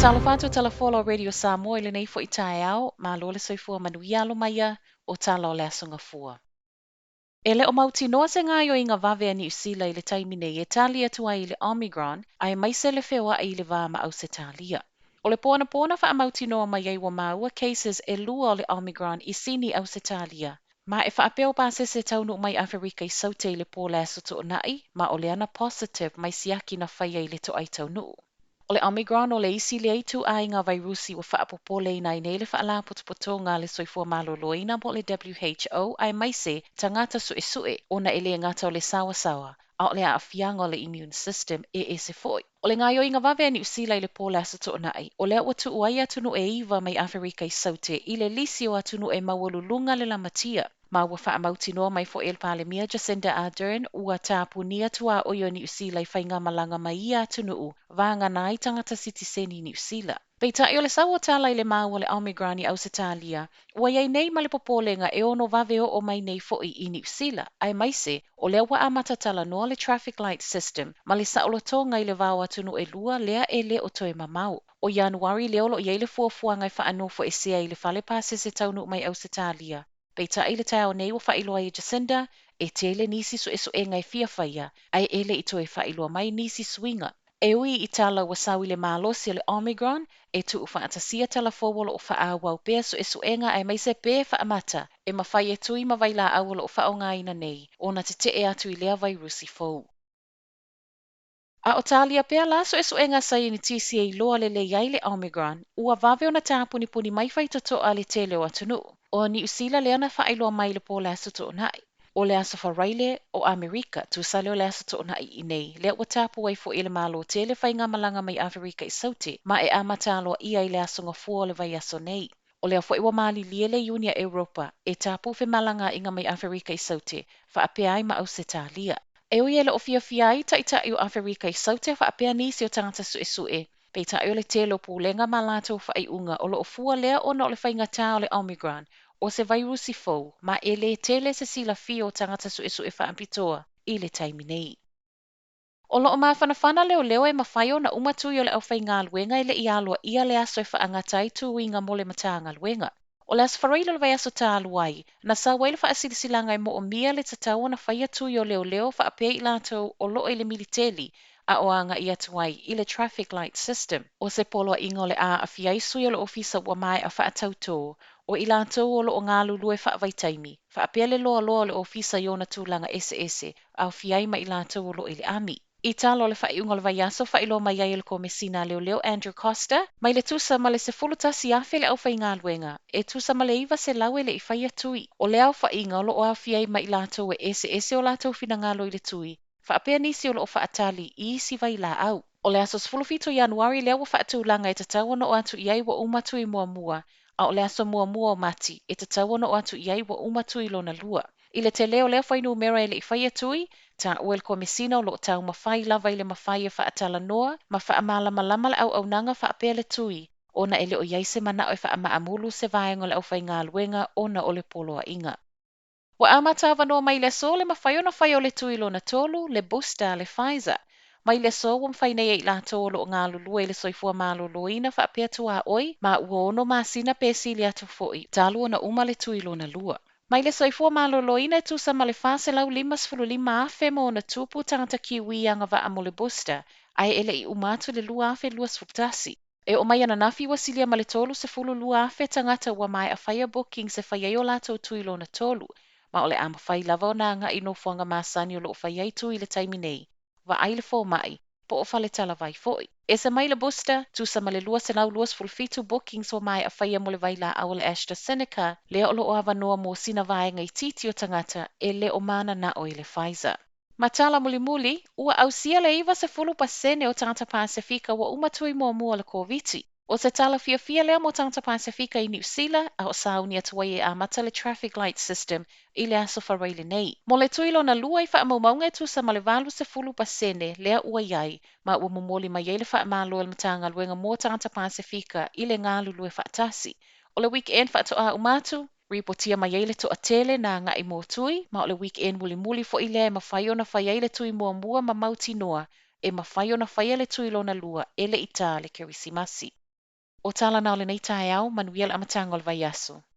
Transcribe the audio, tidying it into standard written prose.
Talofa atu Tala Folau Radio Samoa i lenei foi taeao, malo le soifua manuia alo mai ia o tala o le Aso Gafua. E le o mautinoa se gaoioiga vave a Niu Sila i le taimi nei e tali atu ai i le Omicron aemaise le feoai i le va ma Ausetalia. O le po anapo na faamautinoa mai ai ua maua cases e lua o le Omicron i Sini, Ausetalia, ma e faapea o pasese taunuu mai Aferika i Saute i le po o le Aso Toonai, ma o lea na positive mai siaki na faia i le toai taunuu. O le Omicron o le isi lea ituaiga vairusi ua faapopoleina ai nei le Faalapotopotoga a le Soifua Maloloina po o le WHO aemaise tagata suesue ona e le gata o le saoasaoa, a o le aafiaga o le immune system e ese foi. O le gaoioiga vave a Niu Sila i le po o le Aso Toonai, o lea ua tuu ai atunuu e iva mai Aferika i Saute i le lisi o atunuu e maualuluga le lamatia. Ma ua faamautinoa mai foi e le Palemia Jacinda Ardern ua tapunia tuaoi o Niu Sila i faigamalaga mai ia atunuu, vagana ai tagata sitiseni Niu Sila. Peitai o le sau o tala i le maua o le Omicron i Ausetalia, ua i ai nei ma le popolega e ono vave oo mai nei foi i Niu Sila, aemaise o lea ua amata talanoa le traffic light system ma le saolotoga i le va o atunuu e lua lea e le o toe mamao. O Ianuari lea o lo o i ai le fuafuaga e faanofoesea i le fale pasese taunuu mai Ausetalia. Peitai i le taeao nei ua faailoa ai e Jacinda e tele nisi suesuega e fia faia, ae e le i toe faailoa mai nisi suiga. E ui i tala ua sau i le malosi o le Omicron, e tuufaatasia tala fou o lo o faaauau pea suesuega aemaise pe faamata e mafai e tui ma vailaau o lo o faaaogaina nei ona tetee atu i lea vairusi fou. A o talia pea la suesuega a saienitisi e iloa lelei ai le Omicron, ua vave ona tapunipuni mai faitotoa a le tele o atunuu. O Niu Sila lea na faailoa mai i le po o le Aso Toonai. O le Aso Faraile o Amerika, tusa lea o le Aso Toonai i nei, lea ua tapu ai foi e le Malo tele faigamalaga mai Aferika i Saute, ma e amata aloaia i le Aso Gafua o le vaiaso nei. O lea foi ua malilie le Iuni a Europa e tapu femalagaaiga mai Aferika i Saute, faapea ai ma Ausetalia. E ui e le o fiafia ai taitai o Aferika i Saute faapea nisi o tagata suesue, peitai o le tele o pulega ma latou faaiuga o lo o fua lea ona o le faigatā o le Omicron, o se vairusi fou, ma e le tele se silafia o tagata suesue faapitoa i le taimi nei. O lo o mafanafana leoleo e mafai ona uma tui o le aufaigaluega e le i aloaia le aso e faagata ai tuiga mo le Matagaluega. O le Aso Faraile o le vaiaso talu ai, na sau ai le faasilasilaga e moomia le tatau ona faia tui o leoleo faapea i latou o lo o i le militeli a o agai atu ai i le traffic light system. O se poloaiga o le a aafia ai sui o le ofisa ua maea faatautō, o i latou o lo o galulue faavaitaimi, faapea le loaloa o le ofisa i ona tulaga eseese, aofia ai ma i latou o lo o i le ami. I tala o le faaiuga o le vaiaso, faailoa mai ai e le Komesina a Leoleo Andrew Coster, mai le tusa ma le 11,000 le aufaigaluega, e tusa ma le 900 e le i faia tui. O le aofaiga o lo o aofia ai ma i latou e eseese o latou finagalo i le tui, faapea nisi o lo o faatali i isi vailaau. O le aso 17 o Ianuari lea ua faatulaga e tatau ona oo atu i ai ua uma tui muamua, a o le aso muamua o Mati e tatau ona oo atu i ai ua uma tui lona lua. I le tele o lea fuainumera e le i faia tui, taua e le Komesina o lo o taumafai lava i le mafai e faatalanoa ma faamalamalama le auaunaga faapea le tui, ona e le o i ai se manao e faamaamulu se vaega o le aufaigaluega ona o le poloaiga. Ua amata avanoa mai le aso le mafai ona fai o le tui lona tolu, le booster a le Pfizer. Mai le aso ua mafai nei e i latou o lo o galulue i le soifua maloloina faapea tuaoi ma ua 6 masina pe sili atu foi talu ona uma le tui lona lua. Mai le soifua maloloina e tusa ma le 455,000 ma ona tupu tagata Kiwi agavaa mo le booster, ae e le i uma atu le 2021. E oo mai ananafi ua silia ma le 32,000 tagata ua maea faia bookings e fai ai o latou tui lona tolu, ma o le a mafai lava ona agai i nofoaga masani o lo o fai ai tui i le taimi nei, vaai le fomai, po o fale talavai foi. Ese mai le booster, tusa ma le 227 bookings ua maea faia mo le vailaau o le AstraZeneca, lea o lo o avanoa mo sina vaega itiiti o tagata e le o mananao i le Pfizer. Ma tala mulimuli, ua ausia le 90% o tagata Pasefika ua uma tui muamua o le Koviti. O se tala fiafia lea mo tagata Pasefika i Niu Sila, a o sauni atu ai e amata le traffic light system i le Aso Faraile nei. Mo le tui lona lua i faamaumauga e tusa ma le 80% lea ua i ai, ma ua momoli mai ai le faamalo e le Matagaluega mo Tagata Pasefika i le galulue faatasi. O le weekend faatoa uma atu, ripotia mai ai le toatele na agai mo tui, ma o le weekend mulimuli foi lea e mafai ona fai ai le tui muamua ma mautinoa e mafai ona faia le tui lona lua e le i tā le Kerisimasi. O tala na o lenei taeao, manuia le amataga o le vaiaso.